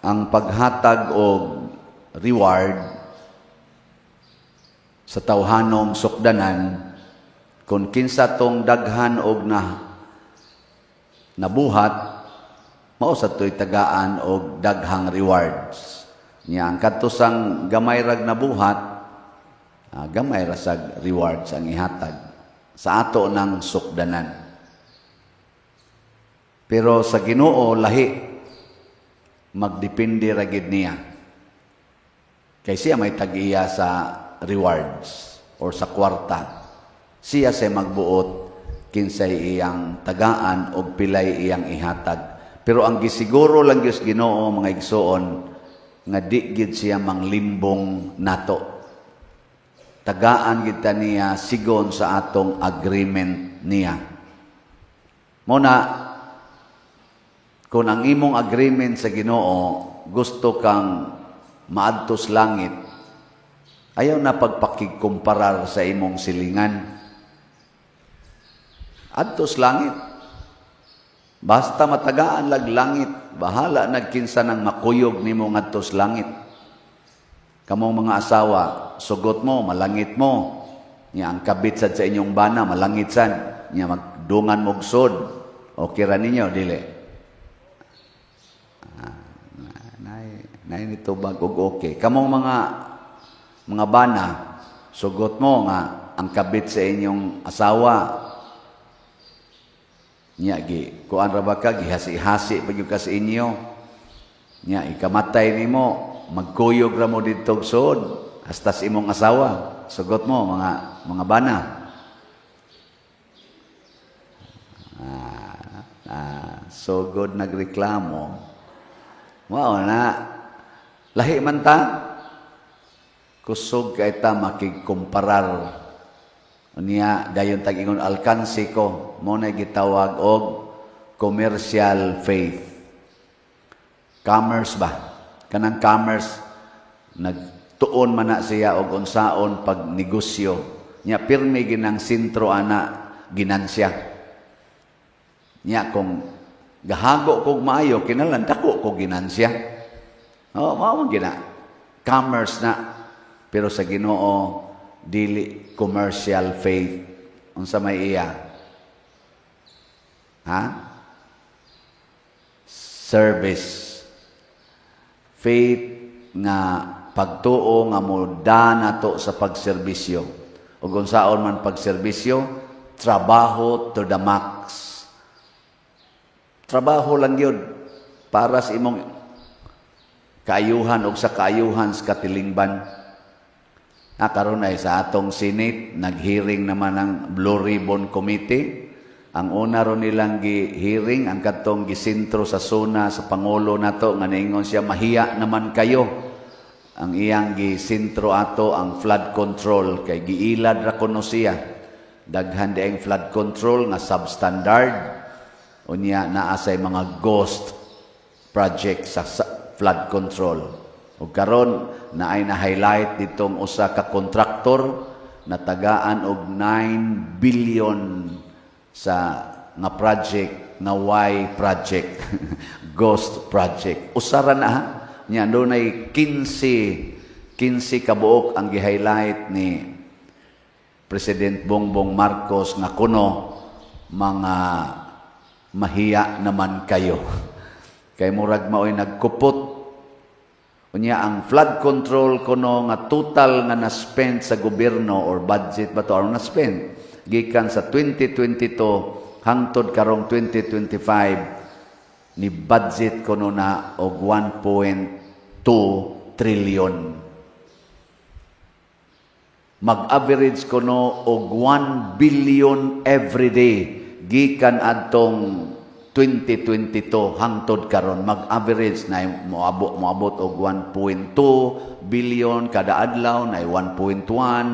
Ang paghatag og reward sa tawhanong sukdanan, kung kinsa tong daghan og na nabuhat, mao sa to'y tagaan og daghang rewards. Nya ang kadtusang gamay rag nabuhat, gamay ra sag rewards ang ihatag sa ato ng sukdanan. Pero sa Ginoo lahi, magdepende ra gid niya. Kay siya may tag-iya sa rewards or sa kwarta. Siya say magbuot kinsay iyang tagaan og pilay iyang ihatag. Pero ang gisiguro lang gyud Ginoo, mga igsoon, nga di gid siya manglimbong nato. Tagaan gid ta niya sigon sa atong agreement niya. Mao na kung ang imong agreement sa Ginoo, gusto kang maadtos langit, ayaw na pagpakigkumparar sa imong silingan. Adtos langit. Basta matagaan lag langit, bahala nagkinsa nang makuyog nimo ngadtos langit. Kamong mga asawa, sugot mo, malangit mo. Nya ang kabit sad sa inyong bana, malangit sad. Nya magdungan mo sod. Okay ra ninyo, dili? Nay, nay nito bag og okay. Kamong mga bana, sugot mo nga ang kabit sa inyong asawa, nya gi kuan ra ba ka, gihasi-hasi pa gyud ka sa inyo. Nya ikamatay nimo, magkuyog ra mo didto sod hasta sa imong asawa. Sugot mo, mga bana. Sugod nagreklamo. Mao na lahi man ta, kusog kay ta makigkumparar. Unya dayon tag-ingon, alkansi ko. Mo na gitawag og commercial faith. Commerce ba? Kanang commerce, nagtuon man na siya og unsaon pag negosyo. Nya pirmi ginang sentro ana ginansya. Nya kung gahago kog maayo, kinahanglan dako kog ginansya. Oh, mao man gina. Commerce na. Pero sa Ginoo dili commercial faith. Unsa may iya? Ha? Service. Faith nga pagtuo nga muda nato sa pagserbisyo. Ug unsaon man pagserbisyo? Trabaho to the max. Trabaho lang yun para sa imong kaayuhan ug sa kaayuhan sa katilingban. Karon ay sa atong Senate, nag-hearing naman ang Blue Ribbon Committee. Ang una ron nilang gi-hearing, ang katong gisentro sa SONA sa Pangulo nato, nga niingon siya, "Mahiya naman kayo." Ang iyang gisentro ato ang flood control, kay giilad ra kuno siya. Daghan di ang flood control nga substandard. Unya naa say mga ghost project sa flood control. Ug karon naay na highlight ditong usa ka kontraktor na tagaan og 9 billion sa nga project na Y project, ghost project. Usa ra na ha. Nya dunay 15 kabuok ang gi-highlight ni President Bongbong Marcos nga kuno mga mahiya naman kayo. Kay murag maoy nagkupot. Unya ang flood control kuno nga total nga na-spend sa gobyerno or budget ba to or na-spend gikan sa 2022 hangtod karong 2025, ni budget kuno na og 1.2 trillion. Mag-average kuno og 1 billion every day gikan adtong 2022 hangtod karon, mag-average na moabot og 1.2 billion kada adlaw, na 1.1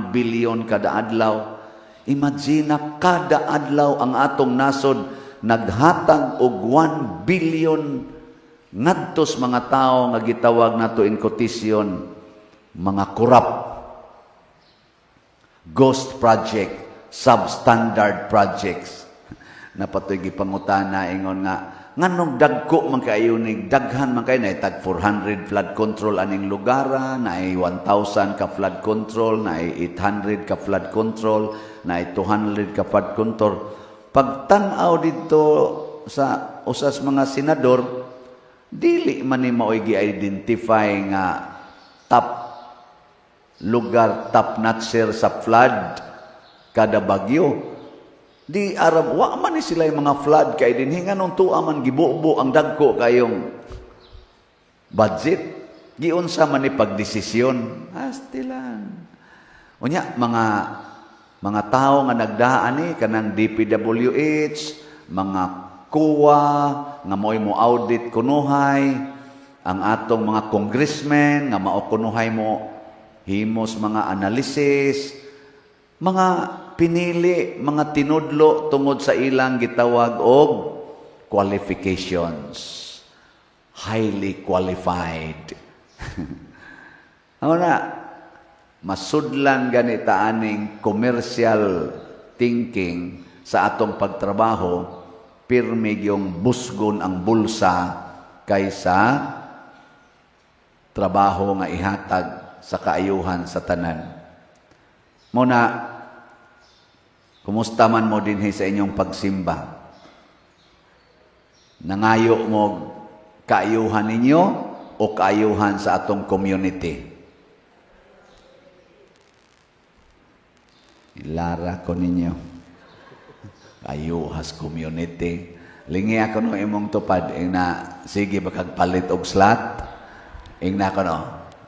billion kada adlaw. Imagine na kada adlaw ang atong nasod naghatag og 1 billion ngadtos mga tao nga gitawag nato in quotation mga corrupt, ghost project, substandard projects. Napatoy gipangutana, ingon nga nganong dagko man kaayo ni, daghan man kay, naay tag 400 flood control aning lugara, naay 1,000 ka flood control, naay 800 ka flood control, naay 200 ka flood control. Pagtan-aw dito sa usas mga senador, dili man ni maoy gi-identify nga top lugar, top notcher sa flood kada bagyo. Di aram wa man ni sila yung mga flood kay dinhi, nganong tuwa man gibubo ang dagko kayong budget? Giunsa man ni pagdesisyon? Astilan. Unya mga tao nga nagdaan ni kanang DPWH, mga COA nga mo'y mo audit kunuhay, ang atong mga congressmen nga mao kunuhay mo himos mga analysis, mga pinili, mga tinudlo tungod sa ilang gitawag og qualifications. Highly qualified. Ano na, masudlan ganita aning commercial thinking sa atong pagtrabaho, pirmi yung busgon ang bulsa kaysa trabaho nga ihatag sa kaayuhan sa tanan. Muna, kumusta man mo dinhi sa inyong pagsimba? Nangayo mo kaayuhan ninyo o kaayuhan sa atong community? Ilara ko ninyo. Kaayuhas community. Lingi ako no imong tupad, ing na, sige bakag palit og slot. Ing na ko no.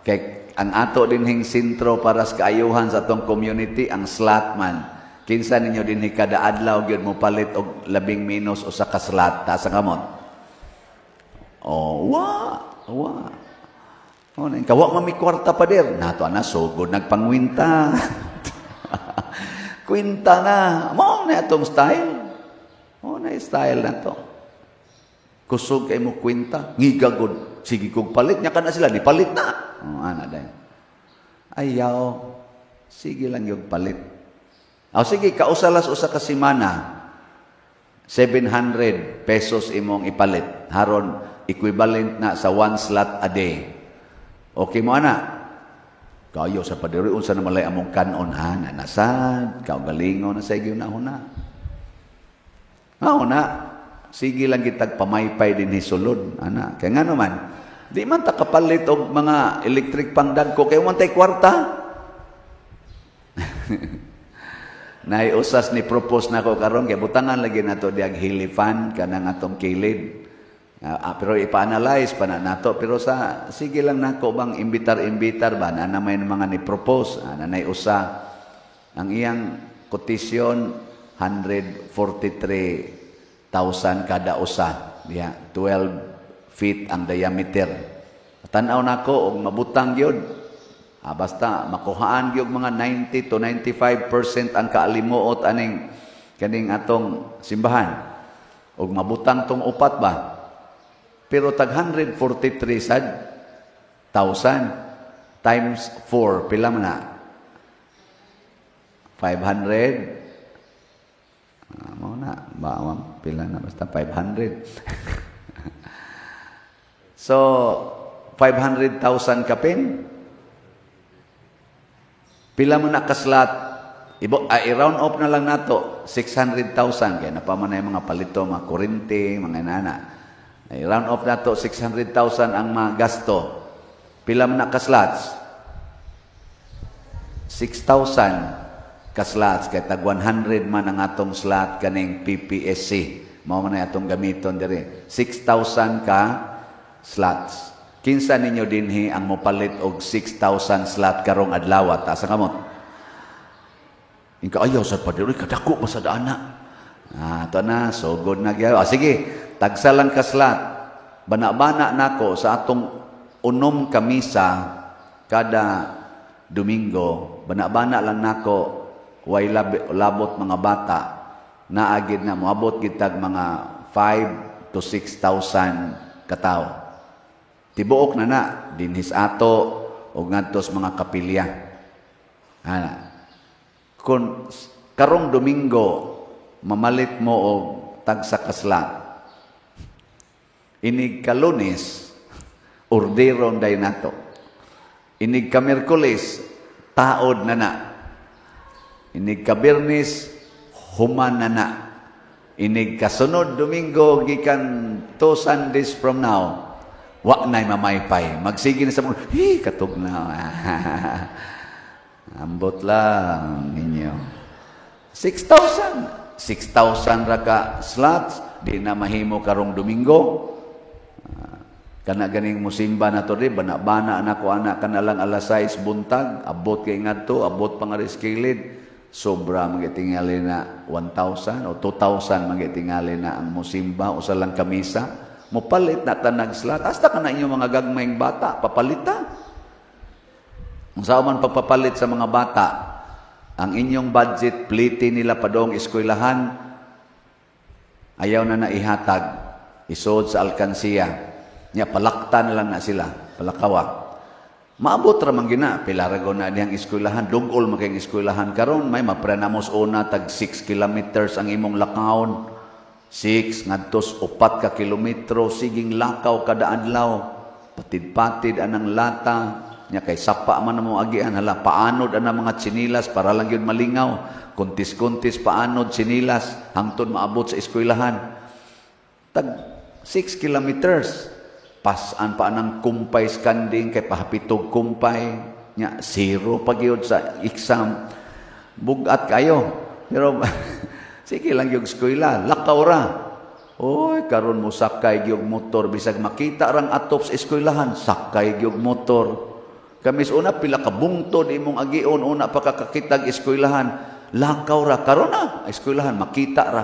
Kay ang ato dinhing sentro para sa kaayuhan sa atong community, ang slot man. Kinsa ninyo dinhi kada adlaw gyud mo palit og labing minus usa ka slot, taas ang kamot? Oh, wa, wa. Oh, nang kawa man mi kwarta pa der. Nato ana sugod nagpangwinta. Kwinta na. Mao na atong style. Mao na style na to. Kusog kay mo kwinta, ngiga gud. Sige kog palit nya kana sila, di palit na. Oh, ana day. Ayaw. Sige lang yung palit. O sige, kausalas usa ka semana, 700 pesos imong ipalit. Haron, equivalent na sa one slot a day. Okay mo, ana? Kayo sa padiri, unsa na malay among kanon, ha? Nanasad, kaugalingon na sa igyo na huna. Ah, na, sige lang kitag pamaypay din hisulod, ana. Kaya nga naman, di man ta kapalit og mga electric pangdagko, kay man tay kwarta. Naiusas ni propose nako karon kay butangan lagi nato diag hilifan kanang atong kilid. Pero ipa-analyze pa na nato, pero sa sige lang nako bang imbitar-imbitar ba na may mga ni propose na usa ang iyang quotation 143,000 kada usa diha, 12 feet ang diameter. Tan-aw nako og mabutang gyud. Basta makuhaan gyud mga 90 to 95% ang kaalimuot aning kaning atong simbahan. Og mabutang tong upat ba? Pero tag 143 sad thousand times 4 pila man na? 500. Mao na, bawang pila na basta 500. So 500,000 kapin. Pila man na kaslat? Ibo, i-round off na lang nato 600,000 kay napaman na yung mga palito, mga kurente, mga nana. I-round off nato 600,000 ang mga gasto. Pila man na kaslots? 6,000 kaslots kay tag 100 man ang atong slot kaning PPSC. Mao man na atong gamiton diri. 6,000 ka slots. Kinsa ninyo dinhi ang mopalit og 6,000 slot karong adlaw? Taas ang kamot. Inka ayaw sa padiri kadako pa sa dana. To na sugod na gyud. Sige, tagsa lang ka slot. Bana-bana nako sa atong unom kamisa kada Domingo, bana-bana lang nako way labot mga bata, naagid na moabot gitag mga 5 to 6,000 katawo. Tibuok na na dinhis ato og ngadto sa mga kapilya. Ana. Kung karong Domingo mamalit mo og tagsa ka slot. Inig ka Lunes, orderon day nato. Inig ka Miyerkules, taod na na. Inig ka Biyernes, human na na. Inig kasunod Domingo, gikan 2 Sundays from now, wa na'y mamaypay. Magsige na sa mga, hi, katog na. Ambot lang ninyo. 6,000. 6,000 ra ka slots, di na mahimo karong Domingo. Kana ganing musimba na to di, bana-bana na ko ana kana lang alas 6 buntag, abot kay ngadto, abot pa nga kilid. Sobra magitingali na 1,000 o 2,000 magitingali na ang musimba usa lang kamisa. Mopalit na tanag slot. Hasta ka na inyong mga gagmayng bata, papalita. Kung man pagpapalit sa mga bata, ang inyong budget, pliti nila padong eskwelahan, ayaw na naihatag, isod sa alkansiya. Nya palakta na lang na sila, palakawa. Maabot ra man gina, pila ra na dihang eskwelahan, dugol man kayong eskwelahan karon, may maprenamos una tag 6 kilometers ang imong lakawon. 6 ngadtos 4 ka kilometro siging lakaw kada adlaw. Patid-patid anang lata, nya kay sapa man mo agian, hala paanod anang mga tsinilas para lang yun malingaw. Kuntis-kuntis paanod tsinilas hangtod maabot sa eskwelahan. Tag 6 kilometers. Pasan pa anang kumpay skanding kay pahapitog kumpay nya zero pa gyud sa exam. Bugat kayo. Pero sige lang yung eskwela, lakaw ra. Oy, karon mo sakay gyud motor bisag makita rang atop sa eskwelahan, sakay gyud motor. Kami sa una pila ka bungtod imong agion una pa kakakitag eskwelahan, lakaw ra karon na eskwelahan makita ra.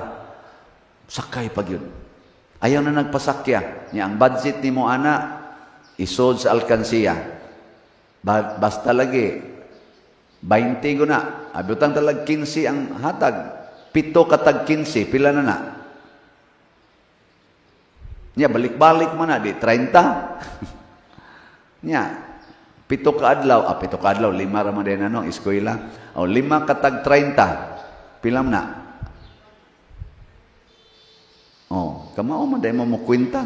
Sakay pa gyud. Ayaw na nagpasakya. Nya ang budget nimo ana isod sa alkansiya. Basta lagi 20 ko na. Abutan talag 15 ang hatag. 7 katag 15 pila na na. Nya balik-balik man na di 30. Nya 7 ka adlaw, 7 ka adlaw, 5 ra man din ano eskwela. O 5 katag 30. Pila man na? Oh, kamao man dai mo mo kwenta.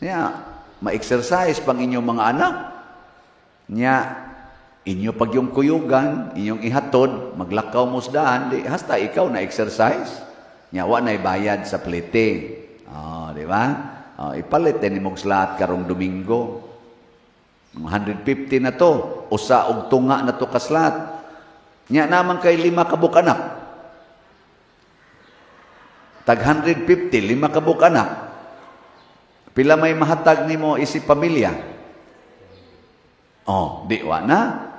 Nya, ma-exercise pang inyong mga anak. Nya, inyo pag yung kuyugan, inyong ihatod, maglakaw mo sa daan, di, hasta ikaw na exercise. Nya, wa na bayad sa plite. Oh, di ba? Oh, ipalit din imong slot karong Domingo. 150 na to, usa og tunga na to ka slot. Nya naman kay 5 ka anak. Tag 150, 5 ka anak. Pila may mahatag nimo isip pamilya? Oh, di wa na.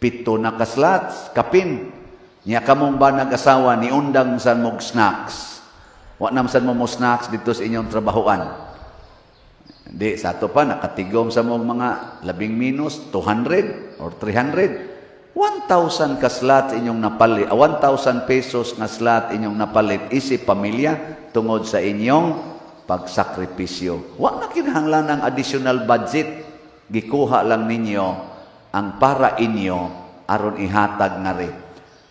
7 na ka slots, kapin. Nya kamong ba nag-asawa ni undang san mog snacks? Wa nam san mo mo snacks dito sa inyong trabahoan. Di, sa ato pa, nakatigom sa mong mga labing minus, 200 or 300. 1,000 ka slot inyong napalit, 1,000 pesos nga slot inyong napalit isip pamilya tungod sa inyong pagsakripisyo. Wa na kinahanglan ang additional budget. Gikuha lang ninyo ang para inyo aron ihatag ngari.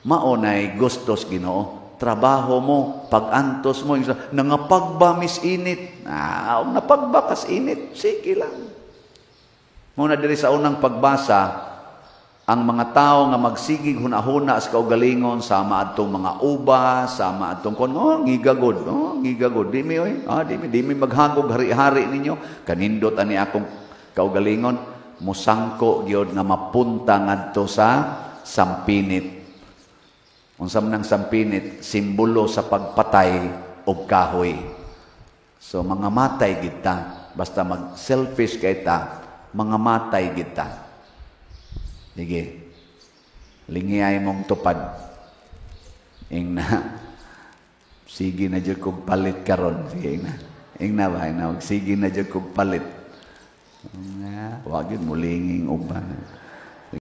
Maunay gustos Ginoo. Trabaho mo, pagantos mo, nangapagba mis init. Ah, napagba kas init, sige lang. Muna diri sa unang pagbasa, ang mga tao nga magsigig hunahuna sa kaugalingon sama adtong mga uba, sama adtong kon, oh, ngigagod, oh, ngigagod, di mi oy, di mi maghagog hari-hari ninyo, kanindot ani akong kaugalingon, musangko gyud nga mapunta ngadto sa sampinit. Unsa man ang sampinit? Simbolo sa pagpatay og kahoy. So mga matay kita, basta mag-selfish kay ta, mga matay kita. Sige. Lingiyay mong tupad. Ing na. Sige na jud kog palit karon. Sige ing na. Ing na ba? Ing na. Sige na jud kog palit. Wa gyud mulinging uban.